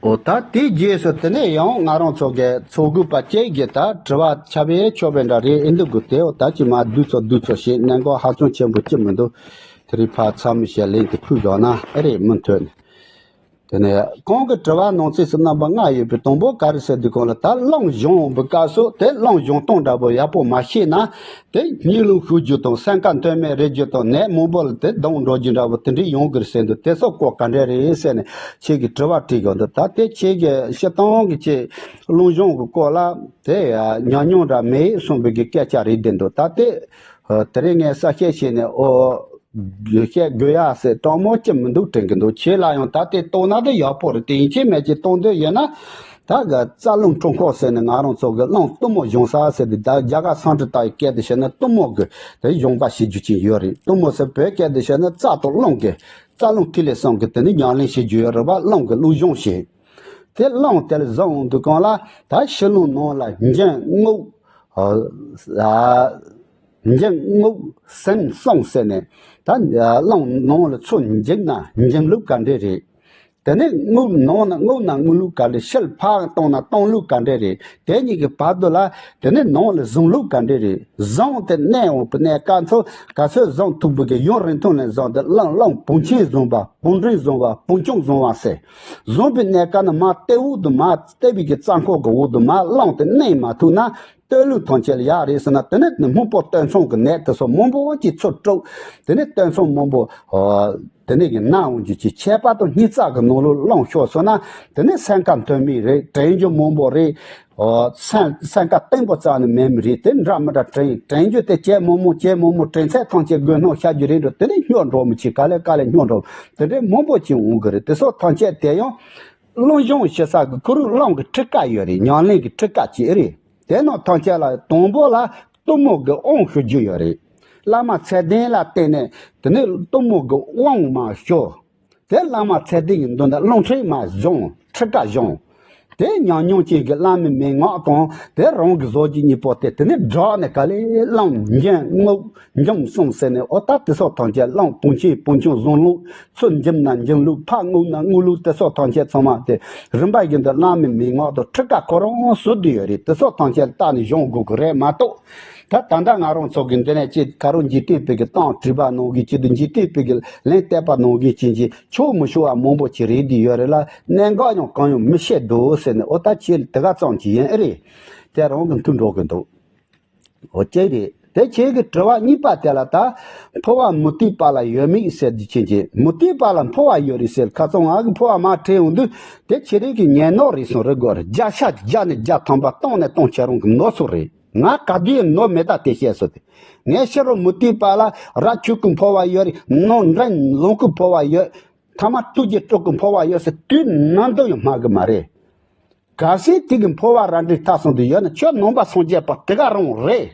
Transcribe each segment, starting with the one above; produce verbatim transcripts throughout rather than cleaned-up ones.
འོ་ད་དེའི་རྗེས་སུ་དེ་ནས་ཡང་ང་རང་ཚོ་གི་ཚོགས་དགོས་པ་བཅས་ཀྱི་ད་དྲི་བ་ཆ་བའི་ཆོ་བའི་འདྲ་རེད་ཨེ་འདུག་གི་དེ་འོ་ད་ཅི་མ་བསྡུས་ཚོ་བསྡུས་ཚོ་ཞེས་གནད་འགག་ཧ་ཅང་ཆེན་པོ་ཅི་མི་འདུག་དེ་རིང་ཕར་ཚ་མི་བྱེད་ལན་དེ་ཕུལ་བཞག་ན་ཨེ་རེད་མུ་མཐུད་ནས། དེ་ནས་གོང་གི་དྲི་བ་ནང་གསེས་སུ་རྣམ་པ་ལྔ་ཡོད་པའི་དང་པོ་ག་རེ་ཟེར་དུས་གོང་ལ་ད་རླུང་གཞུང་འོང་བའི་སྐབས་སུ་དེ་རླུང་གཞུང་སྟངས་འདྲ་པོ་ཡག་པོ་མ་ཤེས་ན་དེ་གཉིད་ལོག་ཤོར་རྒྱུ་དང་སེམས་ཁ་མཐུན་མེད་རེད་རྒྱུ་དང་ནད་མང་པོ་ལ་དེ་སྡང་འགྲོ་རྒྱུ་འདྲ་པོ་དེ་འདྲའི་ཡོང་གི་རེད་ཟེར་འདུག་དེ་སོགས་སྐོར་ག་འདྲ་རེད་ཟེར་ནས་ཁྱེད་ཀྱིས་དྲི་བ་དྲིས་དགོས་འདུག་ད་དེ་ཁྱེད་ཀྱི་སྤྱིར་བཏང་གི་ཁྱེད་རླུང་གཞུང་གི་སྐོར་ལ་དེ་ཉམས་མྱོང་འདྲ་མེད་གསུངས་པའི་གི་སྐད་ཆ་རེད་བསྡད་འདུག་ད་དེ་དེ་རིང་ངས་གསལ་བཤད་བྱས་ནས་ཨོ། བཤད་དགོས་ཡ་ཟེར་དྲང་མོ་ཅི་མི་འདུག་དྲན་གི་འདུག་ཁྱེད་ལ་ཡང་ད་ལྟའི་ལྟོ་ན་དེ་ཡག་པོ་རེད་དེ་ཡིན་ཁྱེད་མེད་ཀྱི་གཏོང་འདོད་ཡོད་ན་ད་ག་རྩ་རླུང་འཕྲོ་འཁོར་ཟེར་ནས་ང་རང་ཚོ་གི་རླུང་གཏུམ་མོ་གཞུང་ས་ཟེར་དེ་ད་རྒྱ་གར་སཾ་སྐྲྀ་ཏ་ཡི་སྐད་དུ་བཤད་ན་གཏུམ་མོ་གི་དེ་གཞུང་པ་བྱེད་རྒྱུ་ཅིག་ཡོད་རེད། གཏུམ་མོ་ཟེར་བོད་སྐད་དུ་བཤད་ན་རྩ་དང་རླུང་གི་རྩ་རླུང་ཐིག་ལེ་གསུམ་གི་དེ་ནི་ཉམས་ལེན་བྱེད་རྒྱུ་ཡོད་རེད་བ། རླུང་གི་རླུང་གཞུང་ཞེས་དེ་རླུང་དེ་ལ་བཟུང་འོང་དུས་གང་ལ་ད་ཕྱི་རླུང་ནང་ལ་འབྱིན་རྔུབ། འབྱིན་རྔུབ་ཟིན་གསང་ཟེར་ནས་ད་རླུང་ནང་ལ་ཚུར་འཇུག་ན་འཇུག་ལུགས་ག་འདྲ་རེད། དེ་ནས་རྔུབ་ནང་ན་རྔུབ་ན་རྔུབ་ལུགས་ག་འདྲ། ཕྱིར་ཕར་གཏོང་ན་གཏོང་ལུགས་ག་འདྲ་རེད། དེ་གཉིས་ཀྱི་བར་དུ་ལ་དེ་ནས་ནང་ལ་བཟུང་ལུགས་ག་འདྲ་རེད། བཟུང་དེ་གནས་འོང་བའི་གནས་སྐབས་ཚོ་ག་ཚོད་བཟུང་ཐུབ་པའི་གི་ཡུན་རིང་ཐུང་ནས་བཟུང་སྟེ་རླུང་རླུང་བུང་ཆེན་བཟུང་བ་བུང་འབྲིང་བཟུང་བ་བུང་ཆུང་བཟུང་བ་ཟེར། བཟུང་བའི་གནས་སྐབས་ནས་མར་ལྟེ་འོག་ཏུ་མར་ལྟེ་བའི་གི་རྩ་འཁོར་གི་འོག་ཏུ་མར་རླུང་དེ་གནས་མ་ཐུབ་ན། སྟོད་ལུགས་ཐམས་ཅད་ལ་ཡག་རེད་ཟེར་ན་དེ་ནི་སྨུག་པོ་སྟོད་འཚངས་ཀྱི་ནད་དེ་ཚོ་མང་པོ་ཅིག་ཚུར་དཀྲུག་དེ་ནི་སྟོད་འཚངས་མང་པོ་དེ་ནི་གི་ན་འོང་རྒྱུ་ཅིག་ཁྱད་པར་དུ་སྙིང་རྩ་གི་ནང་ལོགས་རླུང་ཤོར་སོང་ན་དེ་ནི་སེམས་ཁ་མཐུན་མིན་རེད། དྲན་རྒྱུ་མང་པོ་རེད། སེམས་སེམས་ཁ་བརྟན་པོ་རྩ་ནས་མེད་མི་རེད། དེ་འདྲ་མི་འདྲ་དྲན་དྲན་རྒྱུ་དེ་བྱས་མང་མང་བྱས་མང་མང་དྲན་ཚད་ཐམས་ཅད་དགོས་སྣང་ཤར་རྒྱུ་རེད་འགྲོ། དེ་ནི་སྙོག་འགྲོ་མི་ཆེ་ག་ལེ་ག་ལེ་སྙོག་འགྲོ་དེ་འདྲའི་མང་པོ་ཅིག་འོང་གི་རེད། དེ་སོགས་ཐམས་ཅད་དེ་ཡང་རླུང་གཞུང་ཞེ་ས་གི་ཁུ་རུ་རླུང་གི་ཁྲིད་ཀ་ཡོད་རེད། ཉམས་ལེན་གྱི་ཁྲིད་ཀ་ཅིག་རེད། དེ་ནང་ཐམས་ཅད་ལ་དང་པོ་ལ་གཏུམ་མོ་གི་དབང་ཞུ་རྒྱུ་ཡོད་རེད། བླ་མ་ཚད་ལྡན་ལ་བརྟེན་ནས་དེ་ནས་གཏུམ་མོ་གི་དབང་མ་ཞུ། དེ་བླ་མ་ཚད་ལྡན་གྱི་མདུན་དུ་རླུང་ཁྲིད་མ་སྦྱོང་ཁྲིད་ཀ་སྦྱོང་། དེ་ཉམས་མྱོང་ཅན་གྱི་བླ་མའི་མན་ངག་དང་དེ་རང་གི་བཟོ་རྒྱུ་གཉིས་པོ་དེ་དེ་ནས་སྦྲགས་ནས་ག་ལེ་རླུང་འབྱིན་རྔུབ་འཇོམས་གསུམ་ཟེར་ནས་འོ་ད་དེ་སོགས་ཐམས་ཅད་རླུང་བུང་ཆེན་བུང་ཆུང་བཟུང་ལུགས། ཚུར་འཇོམས་ན་འཇོམས་ལུགས། ཕར་རྔུབ་ན་རྔུབ་ལུགས། དེ་སོགས་ཐམས་ཅད་ཚང་མ་དེ་རིམ་པ་བཞིན་དུ་བླ་མའི་མན་ངག་དང་ཁྲིད་ཀ་ཁོ་རང་སུ་བསྡུས་ཡོད་རེད། དེ་སོགས་ཐམས་ཅད་བལྟས་ནས་སྦྱོང་དགོས་ཀྱི་རེད་མ་གཏོགས། ད་ད་ལྟ་ང་རང་ཚོ་གི་འདི་ནས་ཅིག་ཁ་རོ་འཇིག་རྟེན་པའི་གི་གཏམ་དྲི་བ་ནང་གི་ཅིག་ཏུ་འཇིག་རྟེན་པའི་གི་ལན་བལྟས་པ་ནང་གི་ཅིག་ཅིག་ཆོག་མི་ཆོག་བ་མང་པོ་ཅིག་རེད་དེ་ཡོད་རེད་ལ། གནད་འགག་ཡང་གང་ཡང་མི་ཤེས་འདུག་ཟེར་ནས་འོ་ད་ཁྱེད་དེ་ག་ཙམ་ཅིག་ཡིན་ཨེ་རེད། དེ་རང་གི་མཐུན་འགྲོ་གི་འདུག་འོ་ཅེ་རེད། དེ་ཁྱེད་ཀྱི་དྲི་བ་གཉིས་པ་དེ་ལ་ད་འཕོ་བ་མུ་སྟེགས་པ་ལ་ཡོད་མེད་ཟེར་དུས་ཁྱེད་ཀྱིས་མུ་སྟེགས་པ་ལ་འཕོ་བ་ཡོད་རེད་ཟེར། ཁ་སང་ང་གི་འཕོ་བ་མར་དྲན་ཡོང་དུས་དེ་ཁྱེད་རང་གི་ཉན་ནོར་རེད་སོང་རེད་དགོས་རེད། བརྒྱ་ཆ་བརྒྱ་ནས་བརྒྱ་ཐམ་པ་སྟོང་ནས་སྟོང་ཁྱེད་རང་གི་ནོར་སོང་རེད། ང་ག་དུས་ནོར་མེད་ད་དེ་བཤད་སོང་དེ། ངས་ཕྱི་རུ་མུ་སྟེགས་པ་ལ་ར་ཆོས་ཀྱི་འཕོ་བ་ཡོད་རེད། ནོར་འདྲེན་ལོངས་སྐུ་འཕོ་བ་ཡོད། ཐ་མ་ཐུགས་རྗེ་སྤྲུལ་སྐུ་འཕོ་བ་ཡོད་ཟེར་དུས་ནམ་དུ་ཡང་སྨྲ་གི་མ་རེད། གལ་སྲིད་དེ་གི་འཕོ་བ་ར་འདྲེ་ཐག་སོང་དུ་ཡོད་ན་ཁྱོད་ནང་པ་སངས་རྒྱས་པ་དེ་ག་རང་རེད།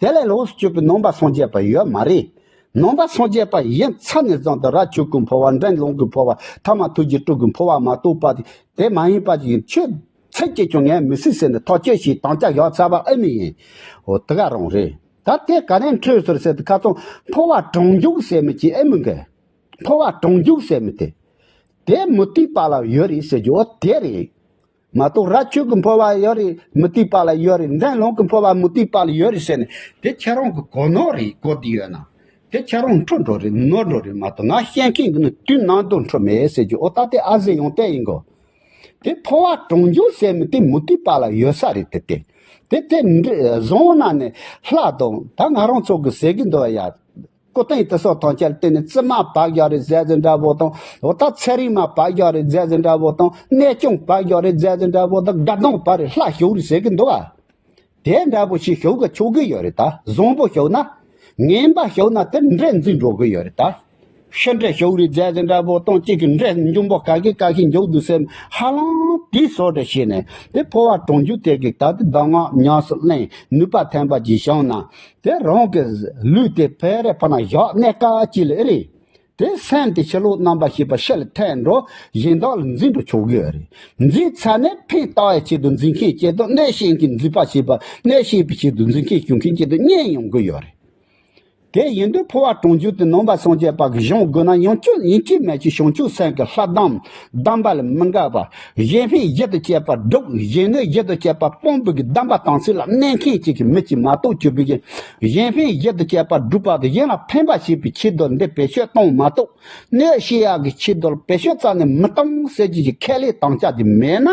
དེ་ལས་ལོགས་སུ་གྱུར་པའི་ནང་པ་སངས་རྒྱས་པ་ཡོད་མ་རེད། ནང་པ་སངས་རྒྱས་པ་ཡིན་ཚར་ནས་བཟུང་དུ་ར་ཆོས་སྐུ་འཕོ་བ་འདྲེན་ལོངས་སྐུ་འཕོ་བ་ཐ་མ་ཐུགས་རྗེ་སྤྲུལ་སྐུ་འཕོ་བ་མ་གཏོགས་པ་དེ་དེ་མ་ཡིན་པ་ཅིག་ཡིན། ཁྱོད་ཚིག་གཅིག་ཀྱང་ངས་མི་སྲིད་ཟེར་ནས་ཐག་གཅོད་བྱས་དམ་བཅའ་བཞག་ཚར་བ་ཨེ་མི་ཡིན། འོ་དེ་ག་རང་རེད། ད་དེ་ག་ནས་འཕྲོས་ཟེར་ཟེར་དུས་ཁ་སང་འཕོ་བ་གྲོང་འཇུག་ཟེར་མི་ཅིག་ཨེ་མི་འགལ། འཕོ་བ་གྲོང་འཇུག་ཟེར་མི་དེ། དེ་མུ་སྟེགས་པ་ལ་ཡོད་རེད་ཟེར་རྒྱུ་འོ་དེ་རེད། མ་གཏོགས་ར་ཆོས་ཀྱི་འཕོ་བ་ཡོད་རེད་མུ་སྟེགས་པ་ལ་ཡོད་རེད། འདྲེན་ལོངས་ཀྱི་འཕོ་བ་མུ་སྟེགས་པ་ལ་ཡོད་རེད་ཟེར་ནས་དེ་ཁྱེད་རང་གི་གོ་ནོར་རེད། གོ་དེ་ཡོད་ན་དེ་ཁྱེད་རང་འཕྲོ་འགྲོ་རེད་ནོར་འགྲོ་རེད་མ་གཏོགས་ང་བཤད་མཁན་གྱི་ནི་དུས་ནམ་དུ་འཕྲོ་མེད་ཟེར་རྒྱུ་འོ་ད་དེ་ཨ་ཟེ་ཡོང་བལྟས་ཡིན་གོ། དེ་འཕོ་བ་གྲོང་འཇུག་ཟེར་མི་དེ་མུ་སྟེགས་པ་ལ་ཡོད་ས་རེད་དེ་དེ། དེ་དེ་འདྲ་བཟང་ན་ནས་ལྷ་དང་ད་ང་རང་ཚོ་གི་ཟེར་གི་འདུག་ཡ། སྐུ་རྟེན་དེ་སོགས་ཐམས་ཅད་ལ་བརྟེན་ནས་རྩིབ་མ་བག་ཡོད་རེད་ཟེར་ཟེར་འདྲ་པོ་དང་འོ་ད་ཚེ་རིང་མ་བག་ཡོད་རེད་ཟེར་ཟེར་འདྲ་པོ་དང་གནས་ཆུང་བག་ཡོད་རེད་ཟེར་ཟེར་འདྲ་པོ་དང་དགའ་གདོང་བག་རེད་ལྷ་ཞུགས་རེད་ཟེར་གི་འདུག་ཨ། དེ་འདྲ་པོ་ཞིག་ཞུགས་གི་ཆོག་གི་ཡོད་རེད་ད། བཟང་པོ་ཞུགས་ན། ངན་པ་ཞུགས་ན་དེ་འདྲེ་འཛིན་འགྲོ་གི་ཡོད་རེད་ད། ཤི་འདྲེ་ཞུགས་རེད་ཟེར་ཟེར་འདྲ་པོ་དང་གཅིག་གི་འདྲེ་འབྱུང་པོ་ག་གི་ག་གི་འཇུག་འདུག་སེམས་ཧ་ལམ་དེ་སོགས་འདྲ་བྱས་ནས་དེ་འཕོ་བ་གྲོང་འཇུག་དེ་གི་ད་དེ་གདམས་ངག་ཉམས་སུ་ལེན་ནུས་པ་ཐོན་པ་ཅིག་བྱུང་ན། དེ་རང་གི་ལུས་དེ་ཕར་རེ་ཕར་ན་བཞག་གནས་སྐབས་ཅིག་ལ་ཨེ་རེད། དེ་སེམས་དེ་ཕྱི་ལོགས་རྣམ་པར་ཤེས་པ་ཕྱི་ལ་ཐལ་འགྲོ། གཞན་དག་ལ་འཛིན་འགྲོ་ཆོག་གི་རེད། འཛིན་ཚར་ནས་ཕན་བཏགས་ཡའི་ཆེད་དུ་འཛིན་མཁན་ཆེད་དུ་གནོད་བྱེད་མཁན་འཛིན་པ་བྱེད་པ་གནོད་བྱེད་པའི་ཆེད་དུ་འཛིན་མཁན་ཞུགས་མཁན་ཆེད་དུ་གཉིས་ཡོང་གི་ཡོད་རེད། དེ་ཡིན་དུས་འཕོ་བ་གྲོང་འཇུག་དེ་ནང་པ་སངས་རྒྱས་པ་གི་གཞུང་དགོས་ན་ཡང་ཁྱོད་ཡིན་གཅིག་མིན་གཅིག་བྱང་ཆུབ་སེམས་ཀྱི་ལྷ་གདམས་གདམས་པ་ལ་མི་འགལ་བ། གཞན་ཕན་ཡིད་དུ་བྱེད་པ་སྒྲུབ། གཞན་གནོད་ཡིད་དུ་བྱེད་པ་སྤོང་བའི་གི་གདམས་པ་དམ་ཚིག་ལ་གནས་མཁན་གཅིག་གི་མི་གཅིག་མ་གཏོགས་གྱུར་པའི་གི་གཞན་ཕན་ཡིད་དུ་བྱེད་པ་སྒྲུབ་པ་དང་གཞན་ལ་ཕན་པ་བྱེད་པའི་ཆེད་དུ་འདི་བེད་སྤྱོད་གཏོང་མ་གཏོགས། གནོད་བྱེད་ཡག་གི་ཆེད་དུ་བེད་སྤྱོད་རྩ་ནས་མི་གཏོང་ཟེར་གྱི་གི་ཁས་ལེན་དམ་བཅའ་དེ་མེད་ན།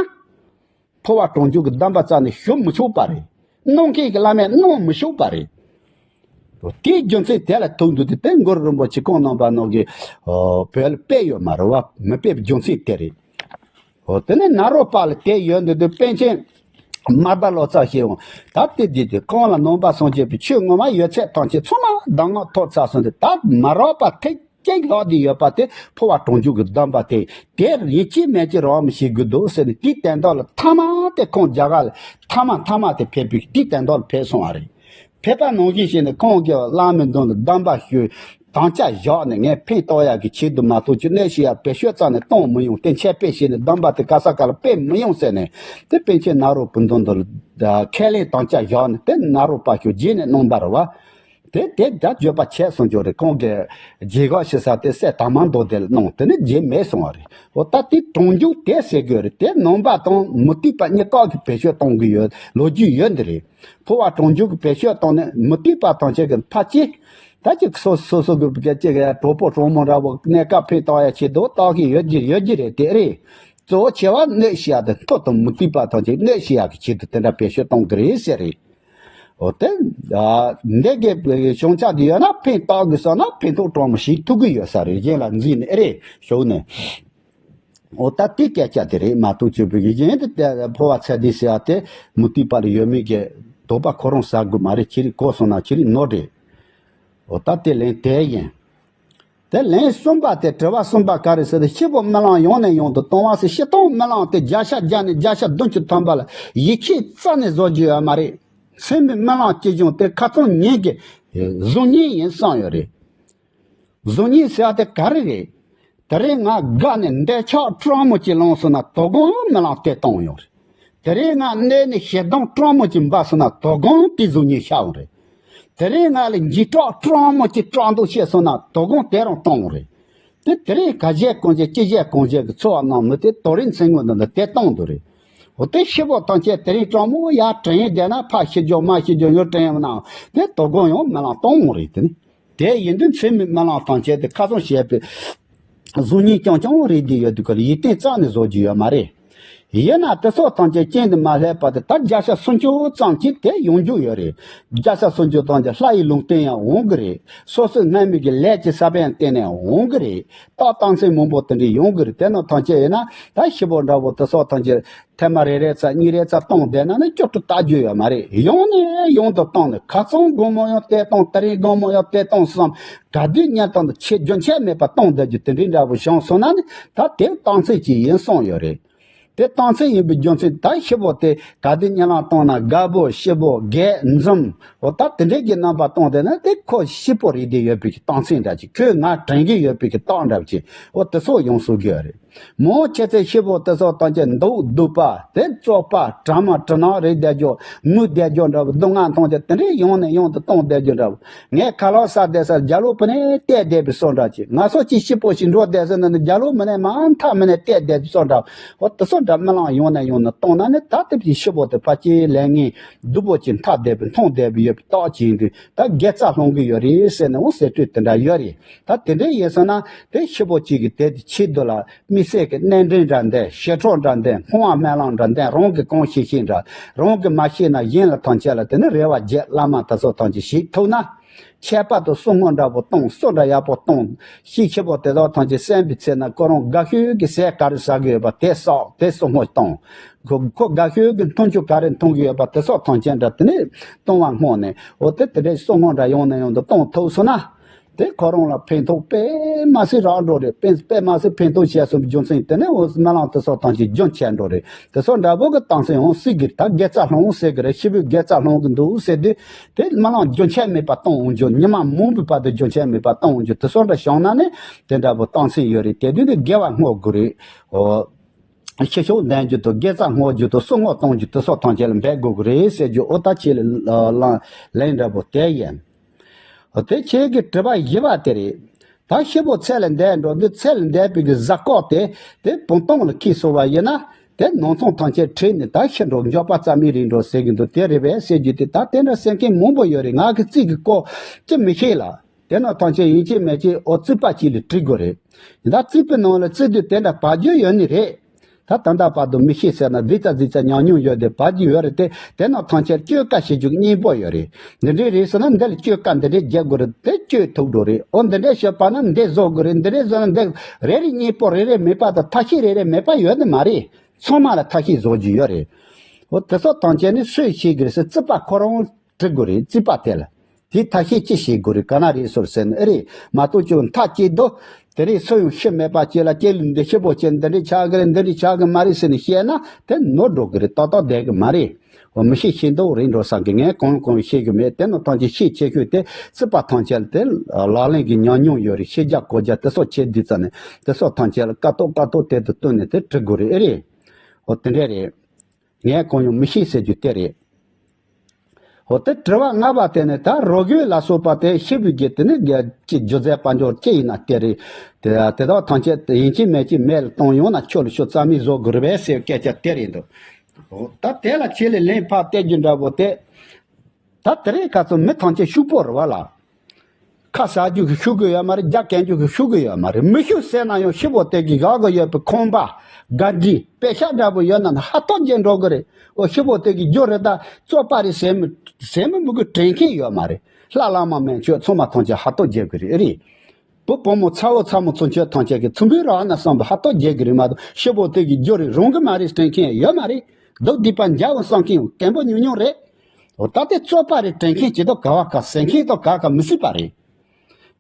འཕོ་བ་གྲོང་འཇུག་གི་གདམས་པ་རྩ་ནས་ཞུ་མི་ཆོག་པ་རེད། གནང་མཁན་གྱི་བླ་མས་གནང་མི་ཆོག་པ་རེད། དེའི་རྒྱུ་མཚན་དེ་ལ་ཐུག་འདུག་དེ་དེ་གུ་རུ་རིན་པོ་ཆེ་གང་གནང་པ་ནང་གི་བོད་ལ་དཔེ་ཡོད་མ་རེད་བ། མི་དཔེ་བའི་རྒྱུ་མཚན་དེ་རེད། འོ་དེ་ནས་ནཱ་རོ་པ་ལ་དེ་ཡོད་འདུག་དུས་པཎ་ཆེན་མར་པ་ལོ་ཙཱ་ཞེས་འོང་ད་དེ་དེ་དེ་གང་ལ་ནང་པ་སངས་རྒྱས་པའི་ཆོས་ངོ་མ་ཡོད་ཚད་ཐམས་ཅད་ཚང་མ་གདམས་ངག་ཐོབ་ཚར་སོང་དུས་ད་མ་རོ་པ་ཐེག་ཅིག་ལྷག་བསྡད་ཡོད་པ་དེ་འཕོ་བ་གྲོང་འཇུག་གི་གདམས་པ་དེ་དེར་ཡིན་གཅིག་མིན་གཅིག་རང་མི་ཤེས་དགོས་འདུག་ཟེར་ནས་དེའི་དོན་དག་ལ་མཐའ་མ་དེ་ཁོང་རྒྱ་གར་ལ་མཐའ་མ་མཐའ་མ་དེ་ཕེབས་པའི་དེའི་དོན་དག་ལ་ཕེབས་སོང་བ་རེད། ཕེབས་པ་ནང་བཞིན་བྱས་ནས་ཁོང་གི་བླ་མའི་མདུན་དུ་གདམས་པ་ཞུས། དམ་བཅའ་བཞག་ནས་ངས་ཕན་ཐོགས་ཡག་གི་ཆེད་དུ་མ་གཏོགས་ཅི་གནོད་བྱེད་ཡག་བེད་སྤྱོད་རྩ་ནས་གཏོང་མི་ཡོང་། དེ་འཆད་སྤེལ་བྱས་ནས་གདམས་པ་དེ་ག་ས་ག་ལ་སྤེལ་མི་ཡོང་ཟེར་ནས་དེ་པཎ་ཆེན་ནཱ་རོ་པའི་མདུན་དུ་ཁས་ལེན་དམ་བཅའ་བཞག་ནས་དེ་ནཱ་རོ་པ་ཞུ་རྗེས་ནས་གནང་བ་རེད་བ། དེ་དེ་ད་བརྗོད་པ་ཆད་སོང་ཅོག་རེད། ཁོང་གི་རྗེས་དགོངས་ཞུ་ས་དེ་སྲས་དར་མ་མདོ་སྡེ་ལ་གནང་། དེ་ནི་རྗེས་མེད་སོང་བ་རེད། འོ་ད་དེ་གྲོང་འཇུག་དེ་ཟེར་དགོས་རེད། དེ་ནང་པ་དང་མུ་སྟེགས་པ་གཉིས་ཀ་གི་བེད་སྤྱོད་གཏོང་གི་ཡོད་ལོ་རྒྱུས་ཡོད་འདི་རེད། འཕོ་བ་གྲོང་འཇུག་གི་བེད་སྤྱོད་གཏོང་ནས་མུ་སྟེགས་པ་ཐམས་ཅད་ཀྱི་ཕ་ཅི། ད་ཅིག་སོ་སོ་སོ་གི་ཅིག་གྲོགས་པོ་གྲོགས་མོ་འདྲ་བོ་གནས་སྐབས་ཕན་བཏགས་ཡ་ཆེད་དུ་བཏགས་ཀྱི་ཡོད་ཀྱི་ཡོད་ཀྱི་རེད། དེ་རེད། གཙོ་བོ་ཆེ་བ་གནོད་བྱེད་ཡ་དེ་མཐོ་དང་མུ་སྟེགས་པ་ཐམས་ཅད་གནོད་བྱེད་ཡ་གི་ཆེད་དུ་དེ་འདྲ་བེད་སྤྱོད་གཏོང་གི་རེད་ཟེར་རེད། འོ་དེ། འདི་གའི་བྱང་ཆ་དེ་ཡོད་ན་ཕན་བཏགས་དགོས་ས་ན་ཕན་ཐོགས་གྲོགས་མོ་ཞིག་ཐུག་གི་ཡོད་ས་རེད། གཞན་ལ་འཛིན་ནས་ཨེ་རེད་ཞོག་ནས། འོ་ད་དེ་སྐད་ཆ་དེ་རེད་མ་གཏོགས་ཆོས་པའི་གཞན་དེ་ལྟ་འཕོ་བ་ཚད་ལྡན་ཟེར་བ་དེ་མུ་སྟེགས་པ་ལ་ཡོད་མེད་ཀྱི་དོགས་པ་ཁོ་རང་ཟ་དགོས་མ་རེད། ཁྱེད་རིག་གོ་སོང་ན་ཁྱེད་རིག་ནོར་རེད། འོ་ད་དེ་ལན་དེ་ཡིན། དེ་ལན་གསུམ་པ་དེ་དྲི་བ་གསུམ་པ་ག་རེ་ཟེར་ཏེ་ཤི་བོ་རྨི་ལམ་ཡང་ནས་ཡང་དུ་གཏོང་བ་ཟེར་ཤི་སྟངས་རྨི་ལམ་དེ་བརྒྱ་ཆ་བརྒྱ་ནས་བརྒྱ་ཆ་བདུན་ཅུ་ཐམ་པ་ལ་ཡིད་ཆེས་རྩ་ནས་བཟོ་རྒྱུ་ཡོད་མ་རེད། མཚན་མོའི་རྨི་ལམ་སྐྱེ་བྱུང་དེ་ཁ་སང་ཉིན་གྱི་གཟུགས་བརྙན་ཡིན་བསམ་ཡོད་རེད། གཟུགས་བརྙན་ཟེར་བ་དེ་ག་རེ་རེད། དེ་རིང་ང་དགའ་ནས་འདོད་ཆགས་སྤྲང་མོ་ཅིག་ལངས་སོང་ན་དོ་དགོང་རྨི་ལམ་དེ་གཏོང་ཡོང་རེད། དེ་རིང་ང་གནས་ནས་ཞེ་སྡང་སྤྲང་མོ་ཅིག་འབབ་སོང་ན་དོ་དགོང་དེ་གཟུགས་བརྙན་ཤར་ཡོང་རེད། དེ་རིང་ང་ལ་འཇིགས་སྐྲག་སྤྲང་མོ་ཅིག་སྐྲག་འདུག་བྱས་སོང་ན་དོ་དགོང་དེ་རང་གཏོང་རེད། དེ་དེ་རིང་ག་བྱས་གང་བྱས་ཅི་བྱས་གང་བྱས་ཀྱི་འཚོ་བ་གནང་མི་དེ་དོ་རིང་མཚན་སྔོན་དུ་འདི་དེ་གཏོང་འདུག་རེད། འོ་དེ་ཤི་བོ་ཐམས་ཅད་དེ་རིང་སྤྲང་མོ་ཡར་དྲན་བསྡད་ན་ཕར་ཤི་རྒྱུ་མར་ཤི་རྒྱུ་ཡོད་དྲན་ཡོང་ན་དེ་དོ་དགོང་ཡང་རྨི་ལམ་གཏོང་རེད། དེ་ནི། དེ་ཡིན་དུས་མཚན་མོའི་རྨི་ལམ་ཐམས་ཅད་དེ་ཁ་སང་བཤད་པའི་གཟུགས་བརྙན་རྐྱང་རྐྱང་རེད་བསྡད་ཡོད་དུས་ཀ་ལ་ཡིད་བརྟན་རྩ་ནས་བཟོ་རྒྱུ་ཡོད་མ་རེད། ཡིན་ན་དེ་ཚོ་ཐམས་ཅད་རྐྱེན་དུ་མ་སླེབས་པ་དེ་ད་བརྒྱ་ཆ་སུམ་ཅུ་ཙམ་གྱིས་དེ་ཡོང་རྒྱུ་ཡོད་རེད། བརྒྱ་ཆ་སུམ་ཅུ་ཐམས་ཅད་ལྷ་ཡི་ལུང་བསྟན་ཡང་འོང་གི་རེད། སོ་སོའི་སྔ་མའི་གི་ལས་ཀྱི་ས་བོན་བརྟེན་ནས་འོང་གི་རེད། རྟགས་རྟགས་མཚན་མང་པོ་དེ་འདྲ་ཡོང་གི་རེད། དེ་རྣམས་ཐམས་ཅད་ཡིན་ན་ད་ཤི་བོ་འདྲ་བོ་དེ་ཚོ་ཐམས་ཅད་ཐེངས་མ་རེ་རེ་ཙམ་གཉིས་རེ་ཙམ་གཏོང་བསྡད་ན་ནི་སྐྱོ་སྐྱོ་ལྟ་རྒྱུ་ཡོད་མ་རེད། ཡང་ནས་ཡང་དུ་གཏོང་ནས་ཁ་སང་དགོང་མོ་ཡང་དེ་གཏོང་དེ་རིང་དགོང་མོ་ཡང་དེ་གཏོང་བསམ་ག་དུས་ཉལ་སྟངས་དུ་ཆེས་རྒྱུན་ཆད་མེད་པར་གཏོང་བསྡད་རྒྱུ་དེ་འདྲའི་འདྲ་བོ་བྱུང་སོང་ན་ནི་ད་དེ་རྟགས་མཚན་ཅིག་ཡིན་གསུངས་ཡོད་རེད། དེ་རྟགས་མཚན་ཡིན་པའི་རྒྱུ་མཚན་ད་ཤི་བོ་དེ་ག་དུས་ཉལ་ལང་གཏོང་ན་དགའ་པོ་ཤི་བོ་རྒས་འཛུམ་འོ་ད་དེ་འདྲའི་གི་རྣམ་པ་གཏོང་བསྡད་ན་དེ་ཁོ་ཤི་བོ་རེད་བསྡད་ཡོད་པའི་གི་རྟགས་མཚན་འདྲ་ཅིག་ཁོས་ང་དྲན་གི་ཡོད་པའི་གི་རྟགས་འདྲ་ཅིག་འོ་དེ་ཚོ་ཡོང་སྲོལ་གི་ཡོད་རེད། མང་ཆེ་ཚེ་ཤི་བོ་དེ་ཚོ་ཐམས་ཅད་འདུག་སྡུག་པ་དེ་བཙོག་པ་དྲ་མ་དྲི་ནག་རེད་བསྡད་རྒྱུ་ངུ་བསྡད་རྒྱུ་འདྲ་བོ་སྡུག་བསྔལ་མཐོང་རྒྱུ་དེ་འདྲའི་ཡོང་ནས་ཡོང་དུ་གཏོང་བསྡད་རྒྱུ་འདྲ་བོ་ངས་ཁ་ལག་ཟ་བསྡད་སར་རྒྱ་ལོ་བུ་ནས་བལྟས་བསྡད་པའི་བཟོ་འདྲ་ཅིག་ང་ཚོ་ཅིག་ཤི་བོ་ཞིག་འགྲོ་བསྡད་ཟེར་ན་ནི་རྒྱ་ལོ་མི་ནས་མ་མཐའ་མི་ནས་བལྟས་བསྡད་པའི་བཟོ་འདྲ་བོ་དེ་བཟོ་འདྲ་རྨི་ལམ་ཡོང་ནས་ཡོང་ནས་གཏོང་ན་ནི་ད་ལྟ་བུའི་ཤི་བོ་དེ་ཕལ་ཆེར་ལས་ངན་སྡུག་པོ་ཅིག་འཐབ་བསྡད་པའི་མཐོང་བསྡད་པའི་ཡོད་པའི་རྟགས་ཅིག་ཡིན་དུས་ད་དགེ་རྩ་སློང་གི་ཡོད་རེད་ཟེར་ནས་འོང་ཟེར་སྲོལ་དེ་འདྲ་ཡོད་རེད། ད་དེ་འདྲ་ཡིན་སོང་ན་དེ་ཤི་བོ་གཅིག་གིས་དེ་དེ་ཆེད་དུ་ལ་དམིགས་བསལ་གྱི་གནས་འདྲེན་འདྲ་འདྲ་ཞི་ཁྲོ་འདྲ་འདྲ་འཕོ་བ་སྨོན་ལམ་འདྲ་འདྲ་རང་གི་གང་ཤེས་ཤེས་འདྲ་རང་གི་མ་ཤེས་ན་གཞན་ལ་ཐམས་ཅད་ལ་དེ་ནི་རེ་བ་བརྒྱད་བླ་མ་དེ་ཚོ་ཐམས་ཅད་ཞིག་ཐུབ་ན་ཁྱད་པར་དུ་གསུང་ངོ་འདྲ་པོ་གཏོང་གསོལ་འདྲ་ཡག་པོ་གཏོང་ཤིག་ཤི་བོ་དེ་དག་ཐམས་ཅད་གསན་པའི་ཚེ་ན་ཁོ་རང་དགའ་ཤོས་ཀྱི་ཟས་ག་རེ་ཟ་གི་ཡོད་པ་དེ་ཟ་དེ་གསོལ་ངོ་གཏོང་ཁོ་ཁོ་དགའ་ཤོས་ཀྱི་འཐུང་ཆུ་ག་རེ་འཐུང་གི་ཡོད་པ་དེ་ཚོ་ཐམས་ཅད་འདྲ་དེ་ནི་གཏོང་བ་སྔོན་ནས་འོ་དེ་དེ་འདྲའི་གསོལ་ངོ་འདྲ་ཡོང་ནས་ཡོང་དུ་གཏོང་ཐུབ་སོང་ན། དེ་ཁོ་རང་ལ་ཕན་ཐོགས་དཔེ་མ་སྲིད་རག་འགྲོ་རེད། དཔེ་དཔེ་མ་སྲིད་ཕན་ཐོགས་བྱས་སོང་རྒྱུ་མཚན་དེ་ནས་འོ་སྨོན་ལམ་དེ་ཚོ་ཐམས་ཅད་རྒྱུན་ཆད་འགྲོ་རེད། དེ་ཚོ་འདྲ་པོ་གི་རྟགས་མཚན་འོང་སྲིད་གི་ད་དགེ་རྩ་སློང་ཟེར་གི་རེད། ཤི་བོའི་དགེ་རྩ་སློང་གི་འདུག་ཟེར་དུས་དེ་སྨོན་ལམ་རྒྱུན་ཆད་མེད་པ་གཏོང་འོང་རྒྱུ་ཉི་མ་མང་པོའི་བར་དུ་རྒྱུན་ཆད་མེད་པ་གཏོང་འོང་རྒྱུ་དེ་ཚོ་འདྲ་བྱུང་ན་ནི་དེ་འདྲ་པོ་རྟགས་མཚན་ཡོད་རེད། དེ་དུས་དེ་དགེ་བ་བསྔོ་དགོས་རེད། འོ། ཤི་ཤོག་འདོན་རྒྱུ་དང་དགེ་རྩ་བསྔོ་རྒྱུ་དང་གསོལ་ངོ་གཏོང་རྒྱུ་དེ་ཚོ་ཐམས་ཅད་ལ་འབད་དགོས་གི་རེད་ཟེར་རྒྱུ་འོ་ད་ཆེད་ལ་ལན་འདྲ་པོ་དེ་ཡིན། དེ་ཁྱེད་ཀྱི་དྲི་བ་བཞི་པ་དེ་རེད། ད་ཤི་བོ་ཚེ་ལས་འདས་འགྲོ་དུས་ཚེ་ལས་འདས་པའི་གི་གཟའ་སྐོར་དེ་དེ་བུམ་སྟོང་ལ་འཁེལ་སོང་བ་ཡིན་ན། དེ་ནང་ཚང་ཐམས་ཅད་ཁྲིད་ནས་ད་ཤི་འགྲོ་མགྱོགས་པ་རྩ་མེད་རིག་འགྲོ་ཟེར་གི་འདུག་དེ་རེད་པས་ཟེར་རྒྱུ་དེ། ད་དེ་འདྲ་ཟེར་མཁན་མང་པོ་ཡོད་རེད། ང་གི་རྩིས་ཀྱི་སྐོར་ཅི་མི་ཤེས་ལ། དེ་ནང་ཐམས་ཅད་ཡིན་གཅིག་མིན་གཅིག་འོ་རྩིས་པ་གཅིག་ལ་དྲི་དགོས་རེད། ད་རྩིས་པའི་ནང་ལ་རྩིས་དུས་དེ་འདྲ་བབ་རྒྱུ་ཡོད་ནི་རེད། ད་ད་ལྟ་བར་དུ་མི་ཤེས་ཟེར་ན་རྫིག་ཙག་རྫིག་ཙག་ཉམས་མྱོང་ཡོད་དེ་བབ་རྒྱུ་ཡོད་རེད་དེ། དེ་ནང་ཐམས་ཅད་བཅོས་དཀའ་བྱེད་རྒྱུ་གི་གཉེན་པོ་ཡོད་རེད། འདི་འདྲའི་རེད་ཟེར་ན་འདི་ལ་བཅོས་དཀའ་འདི་འདྲའི་རྒྱག་དགོས་རེད་དེ་བཅོས་ཐུབ་འགྲོ་རེད། འོ་འདི་འདྲའི་བྱས་པ་ན་འདི་བཟོ་དགོས་རེད། འདི་འདྲའི་བཟོ་ན་འདི་རེ་རེ་གཉེན་པོ་རེ་རེ་མེད་པ་དང་ཐབས་ཤེས་རེ་རེ་མེད་པ་ཡོད་ནི་མ་རེད། ཚང་མ་ལ་ཐབས་ཤེས་བཟོ་རྒྱུ་ཡོད་རེད། འོ་དེ་ཚོ་ཐམས་ཅད་ནི་སུས་ཤེས་དགོས་རེད་ཟེར་རྩིས་པ་ཁོ་རང་དྲི་དགོས་རེད། རྩིས་པ་དེ་ལ་དེའི་ཐབས་ཤེས་ཅི་བྱེད་དགོས་རེད། ག་ན་རེད་ཟེར་ཟེར་ནས་ཨེ་རེད་མ་གཏོགས་ཀྱང་མཐའ་གཅིག་ཏུ་དེ་རིང་སུ་ཡང་ཤི་མེད་པ་ཅིག་ལ་ཁྱེད་ལ་འདི་ཤི་བོ་ཅིག་འདི་འདྲ་ཆགས་ཀྱི་རེད། འདི་འདྲ་ཆགས་ཀྱི་མ་རེད་ཟེར་ནས་བཤད་ན་དེ་ནོར་འགྲོ་གི་རེད། ཏག་ཏག་བསྡད་གི་མ་རེད། འོ་མི་ཤེས་ཤེས་མདོག་རེད་འགྲོ་བསམ་གི། ངས་གང་གང་ཤེས་གི་མེད། དེ་ནང་ཐམས་ཅད་ཤེས་ཆེ་ཤོས་དེ་རྩིས་པ་ཐམས་ཅད་དེ་ལག་ལེན་གྱི་ཉམས་མྱོང་ཡོད་རེད། ཤེས་རྒྱ་གོ་རྒྱ་དེ་སོགས་བྱེད་དུས་ཙམ་ནས་དེ་སོགས་ཐམས་ཅད་ལ་ཀ་ཏོག་ཀ་ཏོག་དེ་དུ་བཏོན་ནས་དེ་འབྲི་དགོས་རེད། ཨེ་རེད། འོ་དེ་འདྲས་རེད། ངས་གང་ཡང་མི་ཤེས་ཟེར་རྒྱུ་དེ་རེད། འོ་དེ་དྲི་བ་ལྔ་པ་དེ་ནི་ད་རོ་རྒོད་ལ་སོགས་པ་དེ་ཤི་བའི་རྒྱུ་དེ་ནི་རྒྱུ་རྫས་དཔལ་འབྱོར་ཅི་ཡིན་ན་དེ་རེད། དེ་དེ་དག་ཐམས་ཅད་ཡིན་གཅིག་མིན་གཅིག་མེད་ལ་གཏོང་ཡོང་ན་ཁྱོད་ལ་ཤོ་རྩ་མེད་བཟོ་དགོས་རེད་པས་ཟེར་སྐད་ཆ་དེ་རེད་འདུག་འོ་ད་དེ་ལ་ཆེད་ལས་ལན་ཕར་སྟེར་རྒྱུ་འདྲ་པོ་དེ། ད་དེ་རིང་ཁ་སང་མི་ཐམས་ཅད་ཕྱུག་པོ་རེད་བ་ལ། ཁ་ཟ་རྒྱུ་གི་ཤུགས་ཀྱི་ཡོད་མ་རེད། རྒྱ་གན་རྒྱུ་གི་ཤུགས་ཀྱི་ཡོད་མ་རེད། མི་ཤུགས་ཟེར་ན་ཡང་ཤི་བོ་དེ་གི་བཞག་གི་ཡོད་པའི་ཁང་པ་ག་འདྲི་པེ་ཤ་འདྲ་པོ་ཡོད་ན་ན་ཧ་ཐོག་རྒྱས་འགྲོ་གི་རེད། འོ་ཤི་བོ་དེ་གི་རྒྱུ་རེད་ད་བཙོག་པ་རེད་ཟེར་མི་ཟེར་མི་མི་གི་དྲན་མཁན་ཡོད་མ་རེད། ལྷ་བླ་མ་མན་ཆོད་ཚང་མ་ཐམས་ཅད་ཧ་ཐོག་རྒྱས་གི་རེད། ཨེ་རེད། བུ་བུ་མོ་ཚ་བོ་ཚ་མོ་ཚུན་ཆད་ཐམས་ཅད་ཀྱི་ཚུམ་བུའི་རང་ན་བསམ་པ་ཧ་ཐོག་རྒྱས་གི་རེད་མ་གཏོགས་ཤི་བོ་དེ་གི་རྒྱུ་རེད་རང་གི་མ་རེད་དྲན་མཁན་ཡོད་མ་རེད། སྡུག་སྡིག་པ་འཇལ་བ་བསམ་མཁན་ཡང་སྐད་འབོད་ཉུང་ཉུང་རེད། འོ་ད་དེ་བཙོག་པ་རེད་དྲན་མཁན་ཅི་ལྟར་ག་བ་ག་ཟེར་མཁན་དང་ག་ག་མི་སྲིད་པ་རེད།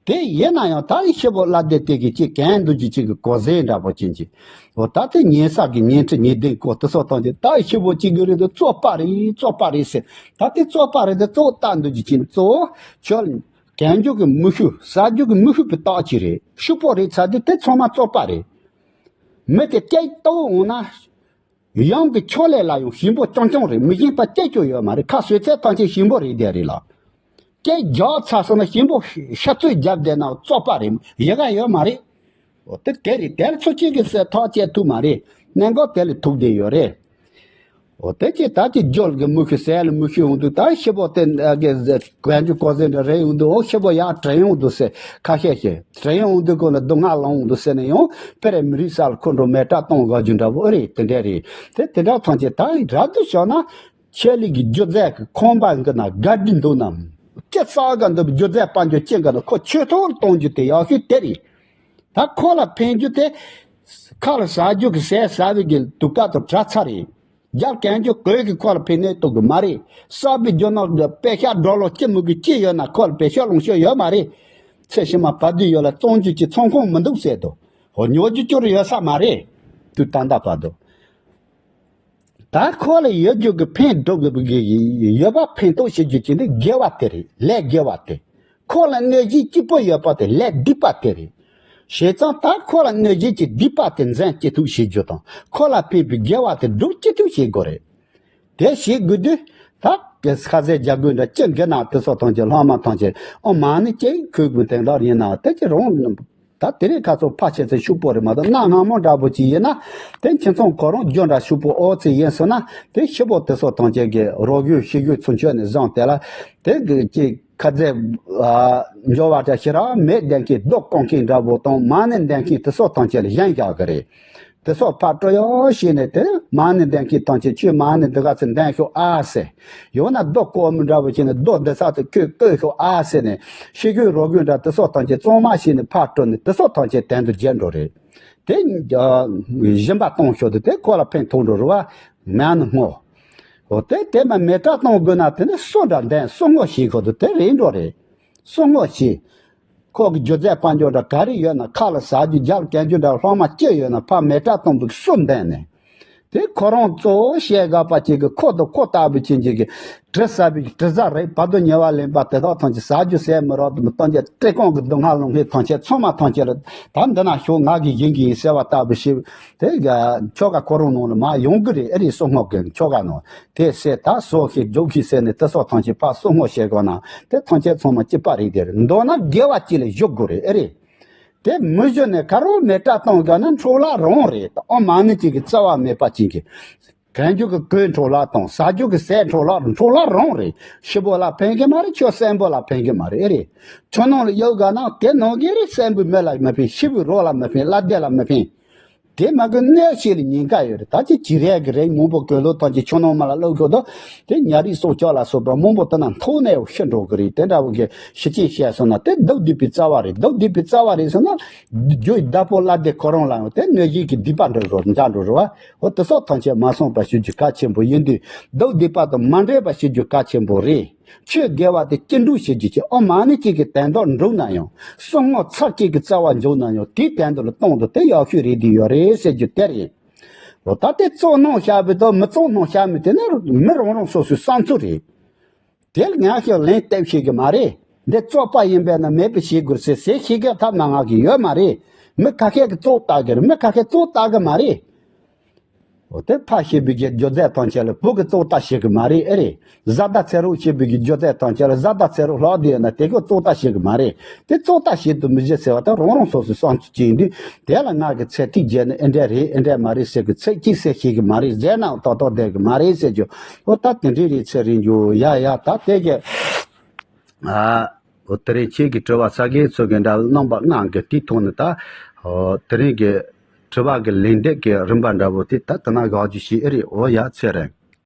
དེ་ཡིན་ན་ཡང་ད་ཤི་བོ་བླ་སྡེ་དེ་གི་ཅིག་གན་འདུག་ཅིག་ཅིག་གི་གོ་ཟེ་འདྲ་པོ་ཅན་ཅིག་འོ་ད་དེ་ཉེ་ས་གི་ཉེ་ཁྲི་ཉེ་སྡིག་གོ་དེ་སོགས་བཏང་ཅིག་ད་ཤི་བོ་གཅིག་གི་རེད་དེ་བཙོག་པ་རེད་བཙོག་པ་རེད་ཟེར། ད་དེ་བཙོག་པ་རེད་དེ་གཙོ་བོ་ལྟ་འདུག་ཅིག་ཅིག་གཙོ་བོ་ཁྱོད་གན་རྒྱུ་གི་མི་ཤུགས་ཟ་རྒྱུ་གི་མི་ཤུགས་པའི་རྟགས་ཅིག་རེད། ཕྱུག་པོ་རེད་ཚ་དུས་དེ་ཚང་མ་བཙོག་པ་རེད། མི་དེ་སྐད་ལྟ་བུ་འོང་ན། གཡང་གི་ཕྱོགས་ལས་ལ་ཡང་ཞིམ་པོ་རྐྱང་རྐྱང་རེད། མི་ཞིམ་པ་སྐད་ཅོ་ཡོད་མ་རེད། ཁ་ཟོས་ཚད་ཐམས་ཅད་ཞིམ་པོ་རེད་དེ་རེད་ལ། སྐད་རྒྱག་ཚར་སོང་ན་ཞིམ་པོ་ཤ་ཚོད་བརྒྱབ་བསྡད་ན་བཙོག་པ་རེད། ཡི་ག་ཡོད་མ་རེད། འོ་དེ་དེ་རེད། དེར་ཚོ་གཅིག་གི་སེ་ཐག་བཅད་ཐུབ་མ་རེད། གནད་འགག་དེ་ལ་ཐུག་བསྡད་ཡོད་རེད། འོ་དེ་ཅི་ད་ཅི་འཇོལ་གི་མུ་ཤི་ཟས་ལ་མུ་ཤི་འོང་དུས་ད་ཤི་བོ་དེ་གི་གན་རྒྱུ་གོ་ཟེ་འདྲ་རེད་འོང་དུས། འོ་ཤི་བོ་ཡར་དྲན་འོང་དུས་ཟེར་ཁ་ཤས་ཤིག་དྲན་འོང་དུས་ཁོ་ལ་སྡུག་བསྔལ་ལ་འོང་དུས་ཟེར་ནས་ཡང་དཔེ་རེད། མི་རིགས་ས་ལ་ཁོ་འགྲོ་མེ་སྲེག་གཏོང་དགོས་རྒྱུ་འདྲ་བོ་ཨེ་རེད། དེ་འདྲ་རེད། དེ་དེ་འདྲ་ཐམས་ཅད་ད་རབ་ཏུ་བྱུང་ན་ཆེད་ལས་ཀྱི་རྒྱུ་རྫས་ཀྱི་ཁང་པ་འགི་ན་ག་འདྲི་འདུག་ནམ། ཅི་ས་ག་འདུག་རྒྱུ་རྫས་དཔལ་འབྱོར་ཅི་འགི་ན་ཁོ་ཆོས་ཐོག་ལ་གཏོང་རྒྱུ་དེ་ཡག་ཤོས་དེ་རེད། ད་ཁོ་ལ་ཕན་རྒྱུ་དེ། ཁ་ལ་ཟ་རྒྱུ་གི་ཟས་ཟ་བའི་གི་དུས་སྐབས་དང་བྲལ་ཚར་རེད། རྒྱབ་གན་རྒྱུ་གོས་གི་ཁོ་ལ་ཕན་ནས་གཏོང་གི་མ་རེད། བསགས་པའི་རྒྱུ་ནོར་གི་པེ་ཤ་ཌོ་ལར་ཅི་མི་གི་ཅི་ཡོད་ན་ཁོ་ལ་པེ་ཤ་ལོངས་སྤྱོད་ཡོད་མ་རེད། ཚེ་ཕྱི་མ་བར་དུ་ཡོད་ལ་བཙོང་རྒྱུ་ཅི་ཚོང་ཁང་མི་འདུག་ཟེར་དོ། འོ་ཉོ་རྒྱུ་ཅོ་རུ་ཡོད་ས་མ་རེད། དུས་ད་ལྟ་བར་དུ། ད་ཁོ་ལ་ཡོད་རྒྱུ་གི་ཕན་སྒྲུབ་དགོས་པའི་ཡོད་པ་ཕན་ཐོགས་བྱེད་རྒྱུ་ཅི་འདི་དགེ་བ་དེ་རེད། ལས་དགེ་བ་དེ། ཁོ་ལ་གནོད་བྱེད་སྐྱིད་པོ་ཡོད་པ་དེ་ལས་སྡིག་པ་དེ་རེད། བྱས་ཙང་ད་ཁོ་ལ་གནོད་བྱེད་ཀྱི་སྡིག་པ་དེ་འཛེམ་ཅི་ཐུབ་བྱེད་རྒྱུ་དང་ཁོ་ལ་ཕན་པའི་དགེ་བ་དེ་སྒྲུབ་ཅི་ཐུབ་བྱེད་དགོས་རེད། དེ་བྱེད་དགོས་དུས་ད་གི་ཁ་ཟས་རྒྱ་གོས་འདྲ་ཅི་འགི་ན་དེ་ཚོ་ཐམས་ཅད་སློབ་མ་ཐམས་ཅད་ཨོ་མ་ནི་ཅི་ཁོས་དགོས་དེ་འདྲ་ཡིན་ན་དེ་ཅི་རུང་། ད་དེ་རིང་ཁ་སང་ཕ་ཆེ་ཚེ་ཕྱུག་པོ་རེད་མ་གཏོགས་གནའ་སྔ་མོ་འདྲ་པོ་ཅིག་ཡིན་ན་དེ་ཁྱིམ་ཚང་ཁོ་རང་རྒྱུ་འདྲ་ཕྱུག་པོ་ཨོ་ཙི་ཡིན་སོང་ན་དེ་ཤི་བོ་དེ་ཚོ་ཐམས་ཅད་ཀྱི་རོགས་རྒྱུ་ཤི་རྒྱུ་ཚུན་ཆད་ནས་བཟུང་དེ་ལ་དེ་གི་ཅིག་ཁ་ཟས་འབྱོར་བ་འདྲ་ཞིག་ར་མེད་ལྡན་མཁན་རྡོ་བརྐོ་མཁན་འདྲ་པོ་དང་མ་ཎི་འདོན་མཁན་དེ་ཚོ་ཐམས་ཅད་ལ་གཞན་བཞག་གི་རེད། དེ་ཚོ་ཕར་སྤྲོད་ཡོང་བྱས་ནས་དེ་མ་ཎི་འདོན་མཁན་ཐམས་ཅད་ཁྱོད་མ་ཎི་འདི་ག་ཚོད་འདོན་ཤོག་ཨ་ཟེར། ཡང་ན་རྡོ་བརྐོ་མི་འདྲ་པོ་བྱས་ནས་རྡོ་འདི་ཚ་ཚོད་ཁྱོད་བརྐོས་ཤོག་ཨ་ཟེར་ནས་ཤི་རྒྱུའི་རོགས་རྒྱུ་འདྲ་དེ་ཚོ་ཐམས་ཅད་གཙང་མ་བྱས་ནས་ཕར་སྤྲོད་ནས་དེ་ཚོ་ཐམས་ཅད་དོན་དུ་བརྗེད་འགྲོ་རེད། དེ་སྦྱིན་པ་གཏོང་ཤོག་དུས་དེ་ཁོ་ལ་ཕན་ཐོགས་འགྲོ་རུ་བ་མ་ཎི་བསྔོ། འོ་དེ་དེ་མ་མེ་སྲེག་གཏོང་དགོས་ན་དེ་ནི་གསོལ་འདྲ་འདོན་གསོལ་བསྔོ་བྱེད་ཤོག་དུས་དེ་རེད་འགྲོ་རེད། གསོལ་བསྔོ་བྱེད། ཁོ་གི་རྒྱུ་རྫས་དཔལ་འབྱོར་འདྲ་ག་རེ་ཡོད་ན་ཁ་ལ་ཟ་རྒྱུ་རྒྱབ་ལ་གན་རྒྱུ་འདྲ་སློབ་མ་ཅི་ཡོད་ན་ཕར་མེ་སྲེག་གཏོང་དུས་གསོལ་འདོན་ནས། དེ་ཁོ་རང་གཙོ་བོ་བཤད་དགའ་པ་ཅིག་གི་ཁོ་དང་ཁོ་ལྟ་བུ་ཅན་ཅིག་གི་དྲི་ཟ་བའི་དྲི་ཟ་རེད། བར་དུ་ཉེ་བ་ལེན་པ་དེ་དག་ཐམས་ཅད་ཟ་རྒྱུ་ཟས་མི་རག་དུ་མི་གཏོང་རྒྱུ། བཀྲེས་སྐོམ་གྱི་སྡུག་བསྔལ་སློང་མཁན་ཐམས་ཅད་ཚང་མ་ཐམས་ཅད་ལ་ད་འདི་ན་ཤོག་ང་གིས་ཡིན་གྱི་ཡིན་ཟེར་བ་ལྟ་བུ་ཞིག་དེ་ག་ཁྱོ་ག་ཁོ་རང་ནང་ལ་མ་ཡོང་གི་རེད། ཨེ་རེད། སོ་སྔོག་གི་ཁྱོ་ག་ནང་དེ་ཟས་ད་ཟོ་ཤིག་རྒྱུག་ཤིག་ཟེར་ནས་དེ་སོགས་ཐམས་ཅད་ཕར་སོ་སྔོག་བྱེད་དགོས་ན་དེ་ཐམས་ཅད་ཚང་མ་སྐྱིད་པ་རེད། དེ་རེད། མདོར་ན་དགེ་བ་ཅིག་ལ་གཞུག་དགོས་རེད། ཨེ་རེད། དེ་མི་གཞི་ནས་ཁ་རོག་མེ་སྲེག་གཏོང་དགོས་ན་འཕྲོ་བརླག་རང་རེད། ཨ་མ་ནི་གཅིག་གི་རྩ་བ་མེད་པ་ཅན་གྱི་གན་རྒྱུ་གི་གོས་འཕྲོ་བརླག་དང་ཟ་རྒྱུ་གི་ཟས་འཕྲོ་བརླག་འཕྲོ་བརླག་རང་རེད། ཤི་བོ་ལ་ཕན་གི་མ་རེད། ཁྱོད་གསོན་པོ་ལ་ཕན་གི་མ་རེད། ཨེ་རེད། ཁྱོད་ནང་ལ་ཡོད་དགོས་ན་དེ་ནང་གི་རེད། གསོན་པོའི་མི་ལ་མི་ཕན། ཤི་བོའི་རོ་ལ་མི་ཕན། བླ་བདེ་ལ་མི་ཕན། དེ་མ་གི་གནས་ཤིག་ལ་ཉེན་ཁ་ཡོད་རེད། ད་ཅི་ཅི་རེད་གི་རེད། མང་པོ་གོས་ལོ་ཐམས་ཅད་ཁྱོད་ནང་མ་ལ་བླུག་དགོས་དོ། དེ་ཉ་རིགས་སྲོག་ཆགས་ལ་སོགས་པ་མང་པོ་དེ་ན་མཐོང་ནས་ཤི་འགྲོ་གི་རེད། དེ་འདྲ་བོ་གི་ཤི་རྐྱེན་བྱས་སོང་ན་དེ་སྡུག་བསྡུས་པའི་རྩ་བ་རེད། སྡུག་བསྡུས་པའི་རྩ་བ་རེད་ཟེར་ན་རྒྱུ་བདག་པོ་བླ་བདེ་ཁོ་རང་ལ་ཡང་དེ་གནོད་བྱེད་ཀྱི་སྡིག་པ་འགྲོ་རོ་འཇགས་འགྲོ་རོ་བ། འོ་དེ་སོགས་ཐམས་ཅད་མ་སོང་བ་ཞུ་རྒྱུ་གལ་ཆེན་པོ་ཡིན་དུས་སྡུག་བསྡུས་པ་དང་མ་འདྲེས་པ་ཞུ་རྒྱུ་གལ་ཆེན་པོ་རེད། ཆོས་དགེ་བ་དེ་སྐྱིད་འགྲོ་བྱེད་རྒྱུ་ཅིག་ཨོ་མ་ནི་གཅིག་གི་དོན་དག་འགྲུབ་ན་ཡང་སོ་སྔོག་ཚར་གཅིག་གི་རྩ་བ་འཇོག་ན་ཡང་དེའི་དོན་དག་ལ་གཏོང་དུ་དེ་ཡག་ཤོས་རེད་དེ་ཡོད་རེད་ཟེར་རྒྱུ་དེ་རེད། འོ་ད་དེ་བཙོག་སྣང་བྱ་བའི་དང་མི་བཙོག་སྣང་བྱ་མི་དེ་ནི་མི་རང་རང་སོ་སོའི་བསམ་ཚུལ་རེད། དེ་ལ་ང་ཞིག་ལན་བཏབ་ཤེས་གི་མ་རེད། འདི་བཙོག་པ་ཡིན་པས་ན་མེད་པ་བྱེད་དགོས་ཟེར་ཟེར་ཤེས་གི་ཐབས་མ་ང་གི་ཡོད་མ་རེད། མི་ཁ་ཤས་ཀྱི་བཙོག་ལྟ་གི་རེད། མི་ཁ་ཤས་བཙོག་ལྟ་གི་མ་རེད། འོ་དེ་ཕ་ཞེས་པའི་གི་སྒྱུ་རྩལ་ཐམས་ཅད་ལ་བུ་གི་བཙོག་ལྟ་བྱེད་གི་མ་རེད། ཨེ་རེད། བཟའ་ཟླ་ཚེ་རོགས་ཞེས་པའི་གི་སྒྱུ་རྩལ་ཐམས་ཅད་ལ་བཟའ་ཟླ་ཚེ་རོགས་ལྷག་བསྡད་ན་དེ་གི་བཙོག་ལྟ་བྱེད་གི་མ་རེད། དེ་བཙོག་ལྟ་བྱེད་དུ་མི་བྱེད་ཟེར་བ་དང་རང་རང་སོ་སོའི་བསམ་ཚུལ་ཅིག་ཡིན་དུས་དེ་ལ་ང་གི་ཚད་ཐིག་བརྒྱབ་ནས་ཨེ་འདྲ་རེད་ཨེ་འདྲ་མ་རེད་ཟེར་གི་ཚད་གཅིག་ཟེར་ཤེས་གི་མ་རེད། ཟེར་ན་ཏག་ཏག་བསྡད་གི་མ་རེད་ཟེར་རྒྱུ། འོ་ད་དེ་འདྲའི་རེད། ཚེ་རིང་རྒྱུ་ཡ་ཡ་ད་དེ་གི་ཨ། འོ་དེ་རིང་ཁྱེད་ཀྱི་དྲི་བ་ས་དགེ་ཚོ་གི་འདྲ་བ་རྣམ་པ་ལྔ་གི་དེའི་ཐོག་ནས་ད། འོ་དེ་རིང་གི་དྲི་བ་གི་ལན་འདེབས་ཀྱི་རིམ་པ་འདྲ་བོ་དེ་ད་དེ་ན་གག་ཅིག་ཞིག་ཨེ་རེད། འོ་ཡ་ཚེ་རིང་།